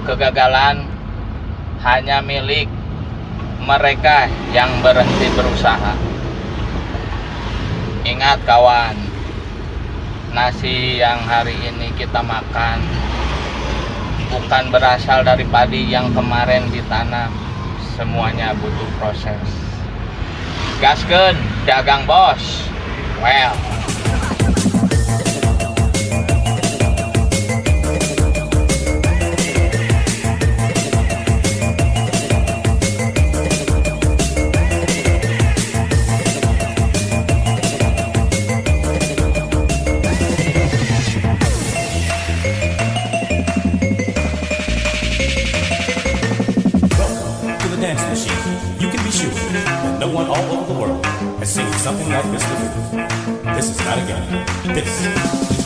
Kegagalan hanya milik mereka yang berhenti berusaha. Ingat kawan, nasi yang hari ini kita makan bukan berasal dari padi yang kemarin ditanam. Semuanya butuh proses. Gaskeun, dagang bos. Well. Welcome to the dance machine. You can be sure that no one all over the world has seen something like this before. This is not a game. This is